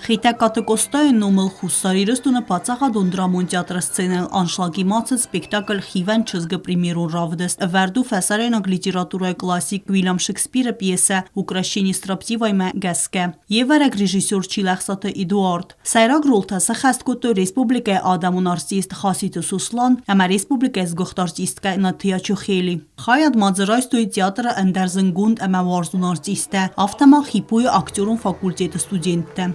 Хетӕгкаты Къостайы номыл Хуссар Ирыстоны паддзахадон драмон театры сценӕйыл аншлагимӕ ацыд спектакль «Хивӕнд чызг-ы премьерон равдыст. Ӕвӕрд у фӕсарӕйнаг литературӕйы классик Уильям Шекспиры пьесӕ «Укрощение строптивой-мӕ гӕсгӕ. Йе вӕрӕг режиссер Чилӕхсаты Эдуард. Сӕйраг ролтӕ сӕххӕст кодтой республикӕйы адӕмон артист Хаситы Сослан ӕмӕ республикӕйы сгуыхт артисткӕ Натия Чохели. Хайад ма дзы райстой театры ӕндӕр зындгонд ӕмӕ уарзон артисттӕ, афтӕ ма ХИПУ-йы актерон факультеты студенттӕ.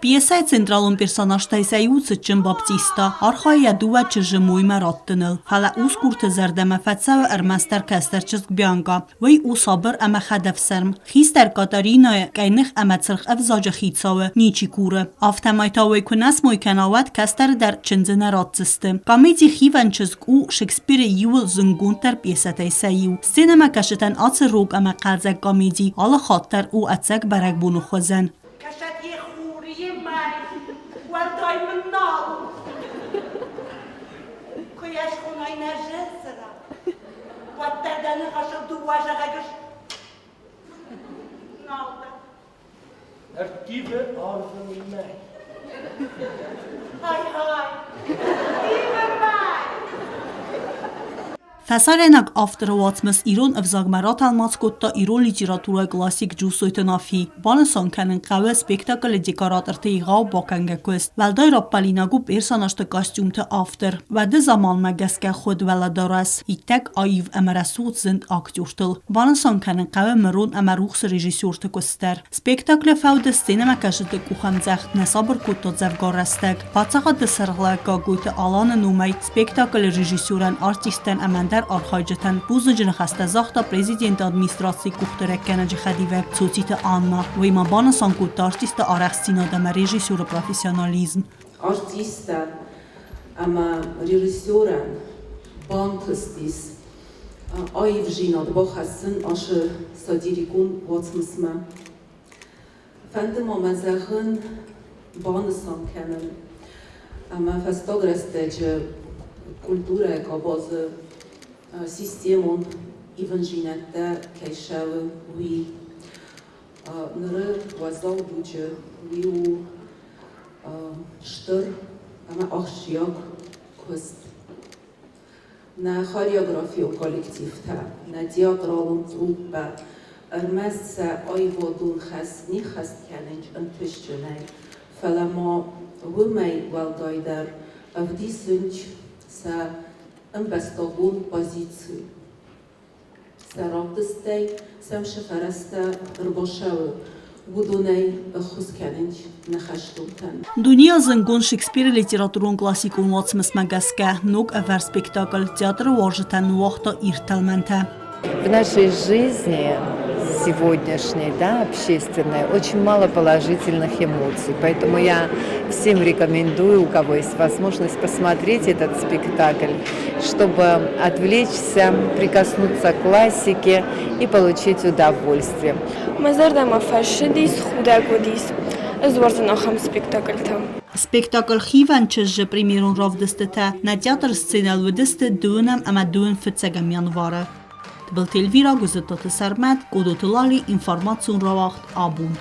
Пьесӕйы централон персонажтӕй сӕ иу цытджын Баптиста архайы йӕ дыууӕ чызджы моймӕ раттыныл, фӕлӕ усгурты зӕрдӕмӕ фӕцӕуы ӕрмӕстдӕр кӕстӕр чызг Бианка. Уый у сабыр ӕмӕ хӕдӕфсарм. Хистӕр Катаринӕйы къӕйных ӕмӕ цыргъ ӕвзаджы хицауы ничи куры. Афтӕмӕй та уый куы нӕ смой кӕна, уӕд кӕстӕры дӕр чындзы нӕ ратдзысты. Комеди «Хивӕнд чызг» у Шекспиры иууыл зындгонддӕр пьесӕтӕй сӕ иу. Сценӕмӕкӕсджытӕн ацы рог ӕмӕ хъӕлдзӕг комеди алы хатт дӕр у ӕцӕг бӕрӕгбоны хуызӕн. Кӕсӕд йе хур, йе мӕй, уӕлдай мын нал у. Куы йӕ схонай нӕ зӕрдзӕрӕг, уӕддӕр дӕ ныхасыл дыууӕ зӕгъӕг нал дӕ. Ӕрттивы арвы мӕй. Ай-гъай, ӕрттивы мӕй! Фӕсарӕйнаг авторы уацмыс ирон ӕвзагмӕ ратӕлмац кодта ирон литературӕйы классик Джусойты Нафи. Банысан кӕнын хъӕуы спектаклы декораторты егъау бакӕнгӕ куыст. Уӕлдай раппӕлинаг у персонажты костюмты автор. Уӕды заманмӕ гӕсгӕ хуыд уӕлӕдарӕс иттӕг аив ӕмӕ рӕсугъд зынд актертыл. Банысан кӕнын хъӕуы мырон ӕмӕ рухсы режиссерты куыст дӕр. Спектаклы фӕуды сценӕмӕкӕсджыты къухӕмдзӕгъд нӕ сабыр кодта дзӕвгар рӕстӕг. Паддзахады сӕргълӕууӕг Гаглойты Аланы номӕй спектаклы режиссерӕн, артисттӕн ӕмӕ ӕндӕр архайджытӕн бузныджы ныхӕстӕ загъта президенты администрацийы къухдарӕггӕнӕджы хӕдивӕг Цоциты Анна. Уый ма банысан кодта артисты арӕхстдзинад ӕмӕ режиссеры профессионализм. Артисттӕ ӕмӕ режиссерӕн бантыстис аивдзинад бахӕссын ацы сатирикон уацмысмӕ. Фӕнды ма мӕ зӕгъын, банысан кӕнын, ӕмӕ фӕстаг рӕстӕджы культурӕйы къабазы системон ивындзинӕдтӕ кӕй цӕуы, уый. Ныры уӕззау дуджы уый у стыр ӕмӕ ахсджиаг куыст. Нӕ хореографион коллективтӕ, нӕ театралон труппӕ ӕрмӕст сӕ аивадон хӕс не ххӕст кӕнынц ӕнтыстджынӕй, фӕлӕ ма уымӕй уӕлдайдӕр ӕвдисынц сӕ ӕмбӕстагон позици. Сӕ равдысттӕй сӕм цы фӕрӕзтӕ ӕрбацӕуы, уыдонӕй ӕххуыс кӕнынц нӕ хӕстонтӕн. Дунейы зындгонд Шекспиры литературон классикон уацмысмӕ гӕсгӕ ног ӕвӕрд спектакль театры уарзджытӕн ныууагъта ирд тӕлмӕнтӕ. В нашей жизни сегодняшней, да, общественной, очень мало положительных эмоций. Поэтому я всем рекомендую, у кого есть возможность, посмотреть этот спектакль, чтобы отвлечься, прикоснуться к классике и получить удовольствие. Мӕ зӕрдӕмӕ фӕссыдис, худӕг уыдис. Ӕз уарзын ахӕм спектакльтӕ. Спектакль «Хивӕнд чызджы» премьерон равдыстытӕ нӕ театры сценӕйыл уыдысты дыууынӕм ӕмӕ дыууын фыццӕгӕм январы. Тыбылты Эльвира, Гуыззыттаты Сӕрмӕт, Къодоты Лали, информацион рауагъд «Абон».